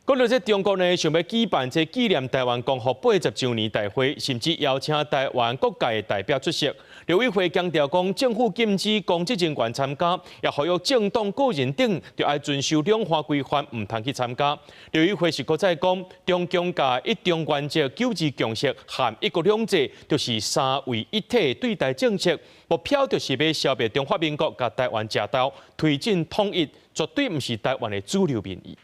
講到這中國呢，想欲舉辦這紀念台灣光復80週年大會，甚至邀請台灣各界的代表出席。陸委會強調講，政府禁止公職人員參加，也呼籲政黨、個人等，著愛遵守兩岸規範，毋通去參加。陸委會是閣再講，中共共一中原則、九二共識和一國兩制，就是三位一體對台政策，目標就是欲消滅中華民國共台灣食豆，推進統一，絕對毋是台灣的主流民意。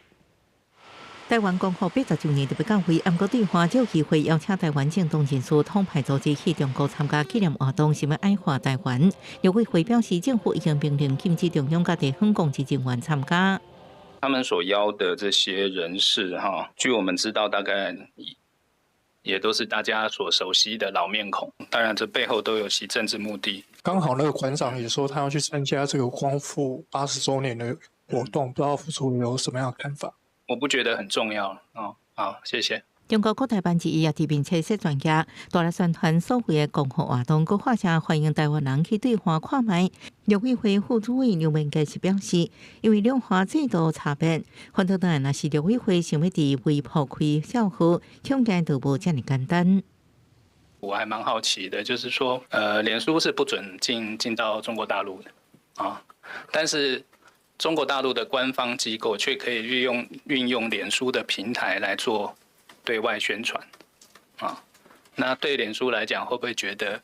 台灣光復80週年特別到會，毋過對岸藉機會邀請台灣政黨人士、統派組織去中國參加紀念活動，是欲矮化台灣。陸委會表示，政府已經明令禁止中央佮地方公職人員參加。他們所邀的這些人士，哈，據我們知道，大概也都是大家所熟悉的老面孔。當然，這背後都有其政治目的。剛好那個館長也說，他要去參加這個光復80週年的活動，不知道副主委有什麼樣的看法？我不覺得很重要哦。好，謝謝。中國國台辦之一也佇面冊設專頁，大力宣傳所謂的光復活動，閣發聲歡迎台灣人去對岸看覓。陸委會副主委劉文傑是表示，因為兩岸制度差別，反倒當然若是陸委會想欲佇微博開帳號，恐驚就無遮爾簡單。我還蠻好奇的，就是說，臉書是不准進到中國大陸的啊，但是中國大陸的官方機構卻可以運用臉書的平台來做對外宣傳，啊，那對臉書來講，會不會覺得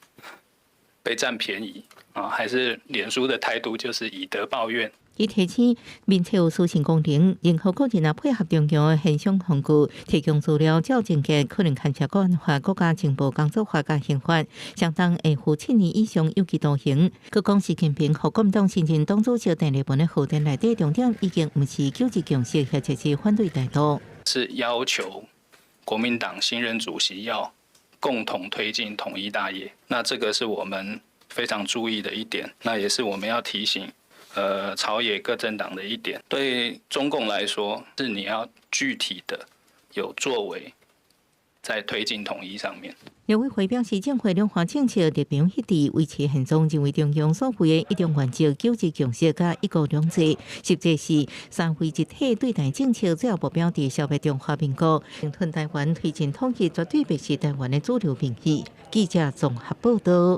被佔便宜啊？還是臉書的態度就是以德報怨？伊提醒，面冊有私信功能，任何個人若配合中共的現象工具，提供資料，照政見可能牽涉國安法、國家情報工作法佮刑法，相當會負7年以上有期徒刑。閣講習近平予國民黨新任黨主席鄧麗文的賀電內底重點已經毋是九二共識，或者是反對台獨。是要求國民黨新任主席要共同推進統一大業，那這個是我們非常注意的一點，那也是我們要提醒朝野各政黨的一點。對中共來說，是你要具體的有作為，在推進統一上面。陸委會表示，政府兩岸政策立場一致，維持現狀，認為中共所謂的一中原則、九二共識佮一國兩制，實際是三位一體對台政策，主要目標佇消滅中華民國，併吞台灣，推進統一，絕對袂是台灣的主流民意。記者綜合報道。